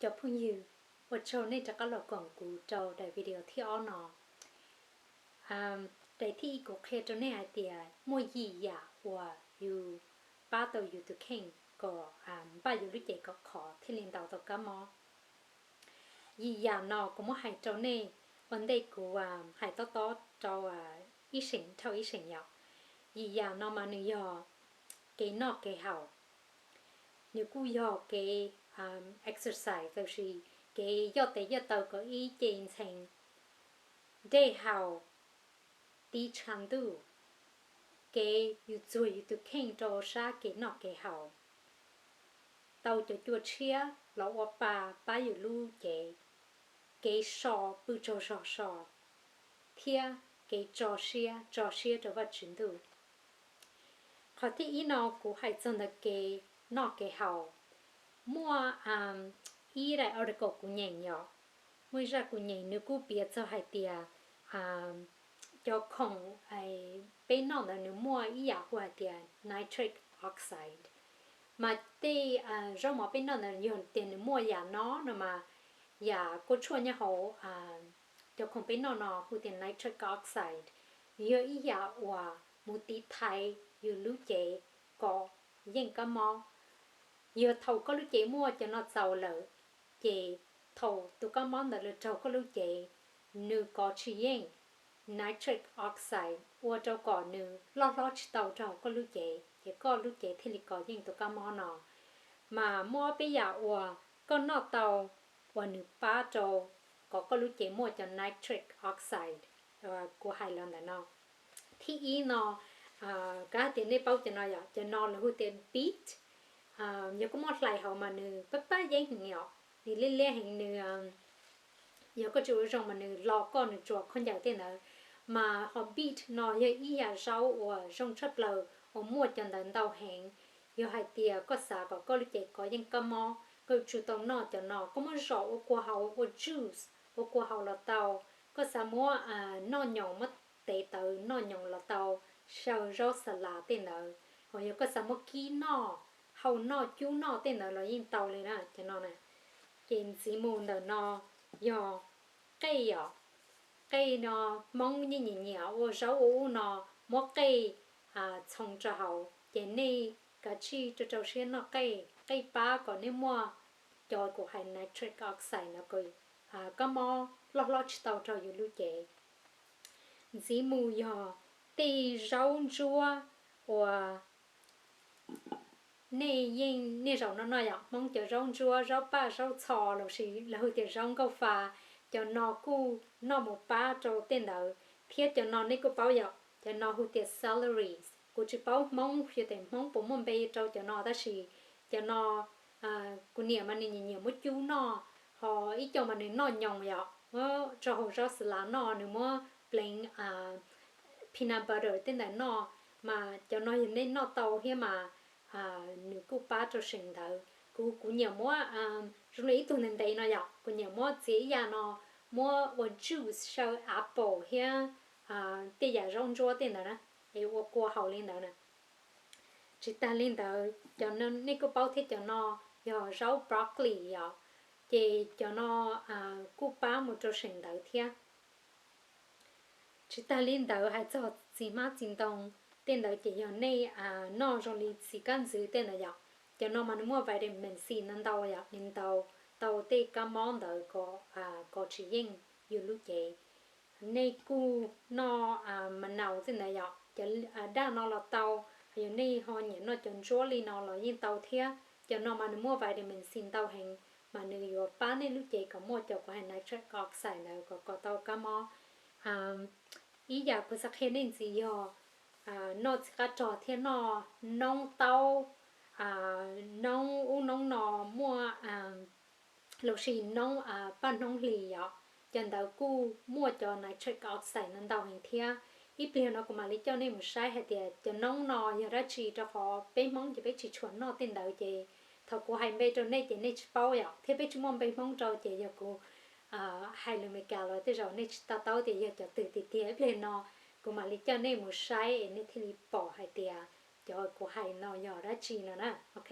Cov phooj ywg, ua tsaug nej rov qab los koom kuv rau daim video thib ob no. Daim thib ib kuv qhia rau nej hais tias muaj yim yam uas yus pab tau yus tus kheej kom npaj yus lub cev kom khov thiaj li ntaus tau kab mob. Yim yam no kuv muab hais rau nej ua ntej kuv hais tob tob rau ib seem dhau ib seem yom. Yim yam no mas nws yog kev noj kev haus, nws kuj yog kev exercise los sis kev yoj tes yoj taw kom ib ce ntxhee, dej haus, tiv tshav ntuj, kev yus txuag yus tus kheej rau sab kev noj kev haus, tau cov cua tshiab los ua pa pab yus lub cev, kev so pw tsaug zog so, thiab kev tso siab tso siab rau Vajtswv ntuj. Qhov thib ib no kuv hais txog ntawm kev noj kev haus. Muaj ib daim article kuv nyeem yom, muaj ib zaj kuv nyeem nws kuj piav txog hais tias cov khoom peb noj ntawd nws muaj ib yam hu hais tias nitric oxide. Mas tej zaub mov peb noj ntawd yog tias nws muaj yam no no mas yam kua tshuaj nyob hauv cov khoom peb noj no hu tias nitric oxide, nws yog ib yam uas mus tiv thaiv yus lub cev kom yeej kab mob. Yog thaum koj lub cev muaj cov no txaus lawm, ces thaum tus kab mob ntawd los raug koj lub cev, nws kov tsis yeej nitric oxide ua rau kom nws loj hlob tsis tau rau koj lub cev, ces koj lub cev thiaj li kov yeej tus kab mob no. Mas muaj ob peb yam uas koj noj tau uas nws pab rau kom koj lub cev muaj cov nitric oxide, kuv hais los ntawm no. Thib ib no, kav tias nej paub cov no yom, cov no lawv hu tias beet. Yog koj muab hlais hauv mas nws pab pab yeeb heev yom, nws liab liab heev, nws yog koj tsis ua zoo mas nws lo koj nws tsuas khaub ncaws tej ntawd. Mas ho beet no yog ib yam zaub uas zoo tshaj plaws uas muaj cov ntawd ntau heev. Yog hais tias koj xav kom koj lub cev kov yeej kab mob, koj yuav tsum tau noj cov no. Koj muab zom ua kua haus ua juice, ua kua haus los tau. Koj xav muab noj nyoos, muab tev tawv noj nyoos los tau, xyaw zaub xa las tej ntawd. Ho yog koj xav muab kib noj, hau noj, cub noj tej ntawd los yeej tau li na cov no na. Ces ntxiv mus ntawm no yog qej yom. Qej no Hmoob yeej nyiam nyiam ua zaub ua ub no, muab qej txhoov rau hauv ces nej kav tsij rau rau siab noj qej. Qej pab kom nej muaj cov kuv hais nitric oxide no kom kab mob loj hlob tsis tau rau yus lub cev. Ntxiv mus yog tej zaub ntsuab uas nej yeej niaj zaus noj noj yom, Hmoob cov zaub ntsuab, zaub paj, zaub txho los sis lawv hu tias zaub nkauj fa, cov no kuj noj mus pab rau tej ntawd. Thiab cov no nej kuj paub yom, cov no hu tias celery. Kuv tsis paub Hmoob xyov tes Hmoob puas muaj npe rau cov no tab sis cov no kuv niam mas nws nyiam nyiam muab cub noj, ho ib co mas nws noj nyoos yom, muab tso hauv zaub xa las noj, nws muab pleev peanut butter tej ntawd noj. Mas cov no yog nej noj tau thiab mas nws kuj pab rau seem ntawd. Kuv, kuv nyiam muab zoo li ib tug ntev ntev no yom, kuv nyiam muab txiav ib yam no, muab ua juice xyaw apple thiab tej yam zaub ntsuab tej ntawd na, es ua kua haus li ntawd na. Tsis tas li ntawd, cov no nej kuj paub thiab, cov no yog zaub broccoli yom, ces cov no kuj pab mus rau seem ntawd thiab. Tsis tas li ntawd, hais txog txiv hmab txiv ntoo tej ntawd ces yog nej noj zoo li txiv kab ntxwv tej ntawd yom, cov no mas nws muaj vitamin C no ntau yom, nws ntaus tau tej kab mob ntawd kom kov tsis yeej yus lub cev. Nej kuj noj manaus tej ntawd yom, cov daj no los tau, yog nej ho nyiam noj cov ntsuab li no los yeej tau thiab. Cov no mas nws muaj vitamin C ntau heev, mas nws yuav pab nej lub cev kom muaj cov kuv hais nitric oxide ntawd kom kov tau kab mob. Ib yam kuv xav qhia nej ntxiv yog noj txiv qab rog thiab noj noob taub, noob ub noob no muaj los sis noob paj hnoob hlis yom, cov ntawd kuj muaj cov nitric oxide no ntau heev thiab. Ib pliag no kuv mam li coj nej mus saib hais tias cov noob no yog dab tsi, rau qhov peb Hmoob ces peb tsis tshua noj tej ntawd ces thaum kuv hais npe rau nej ces nej tsis paub yom, thiab peb tsis muaj npe Hmoob rau ces yog kuv hais lus Meskas los tej zaum nej tsis to taub tias yog cov twg tiag tiag. Ib pliag no kuv mam li coj nej mus saib es nej thiaj li pom hais tias cov kuv hais no yog dab tsi no na, ok.